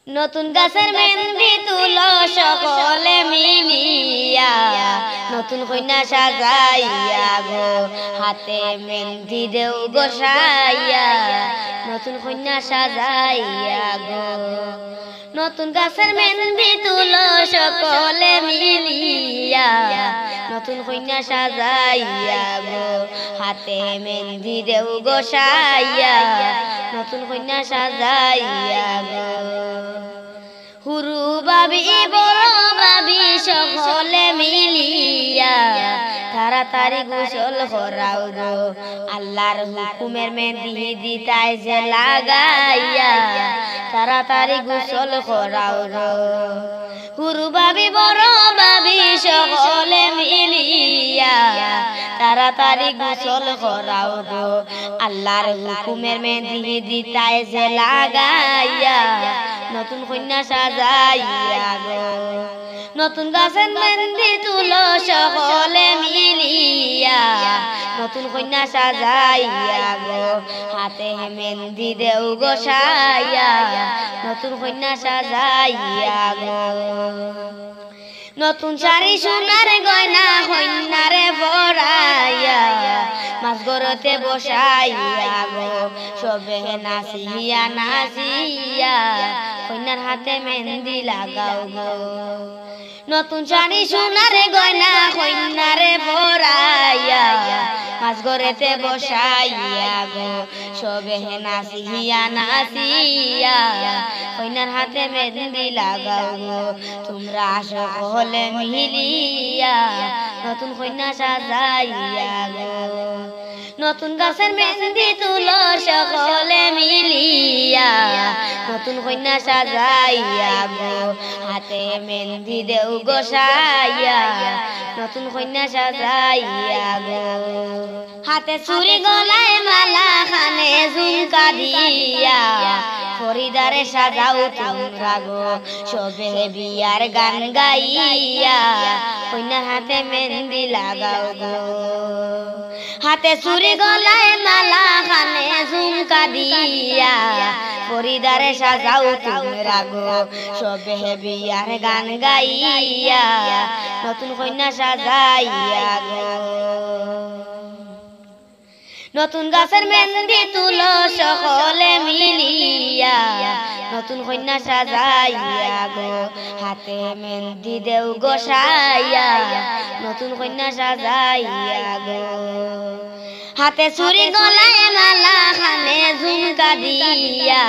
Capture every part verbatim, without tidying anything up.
নতুন গাছের মেহেন্দি তুলো সকলে মিলিয়া, নতুন কইন্যা সাজাইয়া গো, হাতে মেহেন্দি দেও গো সাইয়া, নতুন কইন্যা সাজাইয়া গো। নতুন গাছের মেহেন্দি তুলো সকলে মিলিয়া, নতুন কইন্যা সাজাইয়া গো, হাতে মেহেন্দি দেও গো সাইয়া, নতুন কইন্যা সাজাইয়া গো। হুরু ভাবি, বড় ভাবি, সকলে মিলিয়া তাড়াতাড়ি গোসল করাও গো। আল্লাহর হুকুমের মেহেন্দি দিতায় যে লাগাইয়া, তাড়াতাড়ি গোসল করাও গো। হুরু ভাবি, বড় ভাবি, সকলে মিলিয়া তাড়াতাড়ি গোসল করাও গো। আল্লাহর হুকুমের মেহেন্দি দিতায় যে লাগাইয়া, নতুন কইন্যা সাজাইয়া গো। নতুন গাছের মেহেন্দি তুলো সকলে মিলিয়া, নতুন কইন্যা সাজাইয়া গো। হাতে মেহেন্দি দেও গো সাইয়া, নতুন কইন্যা সাজাইয়া গো। নতুন শাড়ি সোনার গয়না কইন্যারে পরাইয়া, মাঝ ঘরেতে বসাইয়া গো, সবে নাচিয়া নাচিয়া কইন্যার হাতে মেহেন্দি লাগাও গো। নতুন শাড়ি সোনার গয়না কইন্যারে পরাইয়া, মাঝ ঘরেতে বসাইয়া গো, সবে নাচিয়া নাচিয়া কইন্যার হাতে মেহেন্দি লাগাও গো। তোমরা সকলে মিলিয়া নতুন কইন্যা সাজাইয়া গো। নতুন গাছের মেহেন্দি তুলো সকলে মিলিয়া, নতুন কইন্যা সাজাইয়া গো। হাতে মেহেন্দি দেও গো সাইয়া, নতুন কইন্যা সাজাইয়া গো। হাতে চুড়ি গলায় মালা কানে ঝুমকা দিয়া, ফরিদারে সাজাও তোমরা গো, সবে বিয়ার গান গাইয়া, কইন্যার হাতে মেহেন্দি লাগাও গো। হাতে চুড়ি গলায় মালা কানে ঝুমকা দিয়া, ফরিদারে সাজাও তোমরা গো, সবে বিয়ার গান গাইয়া, নতুন কইন্যা সাজাইয়া গো। নতুন গাছের মেহেন্দি তুলো সকলে মিলিয়া, নতুন কইন্যা সাজাইয়া গো। হাতে মেহেন্দি দেও গো সাইয়া, নতুন কইন্যা সাজাইয়া গো। হাতে চুড়ি গলায় মালা কানে ঝুমকা দিয়া,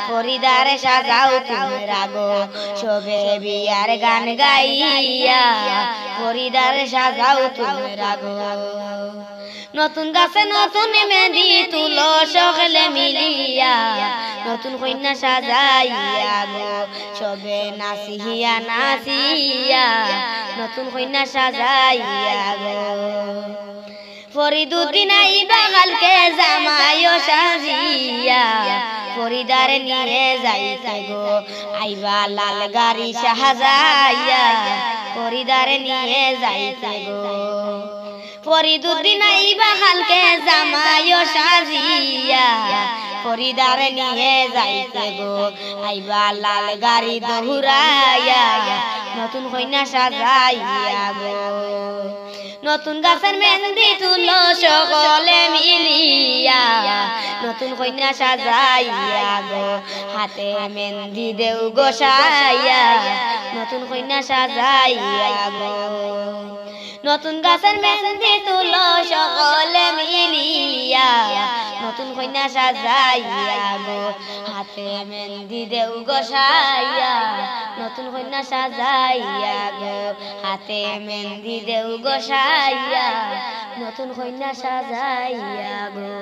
ফরিদারে সাজাও তোমরা গো, সবে বিয়ার গান গাইয়া, ফরিদারে সাজাও তোমরা গো। নতুন গাছে নতুন মেহেন্দি তুলো সকলে মিলিয়া, নতুন কইন্যা সাজাইয়া গো, সবে নাচিয়া নাচিয়া, নতুন কইন্যা সাজাইয়া গো। ফরিদুদ্দিন আইবা কালকে জামাইও সাজিয়া, ফরিদারে নিয়ে যাইতে গো, আইবা লাল গাড়ি সাজাইয়া, ফরিদারে নিয়ে যাইতে গো। ফরিদুদ্দিন আইবা কালকে জামাইও সাজিয়া, ফরিদারে নিয়ে যাইতে গো, আইবা লাল গাড়ি দৌড়াইয়া, নতুন কইন্যা সাজাইয়া গো। নতুন গাছের মেহেন্দি তুলো সকলে মিলিয়া, নতুন কইন্যা সাজাইয়া গো। হাতে মেহেন্দি দেও গো সাইয়া, নতুন কইন্যা সাজাইয়া গো। নতুন গাছের মেহেন্দি তুলো সকলে মিলিয়া, নতুন কইন্যা সাজাইয়া গো। হাতে মেহেন্দি দেও গো সাইয়া, নতুন কইন্যা সাজাইয়া গো। হাতে মেহেন্দি দেও গো সাইয়া, নতুন কইন্যা সাজাইয়া গো।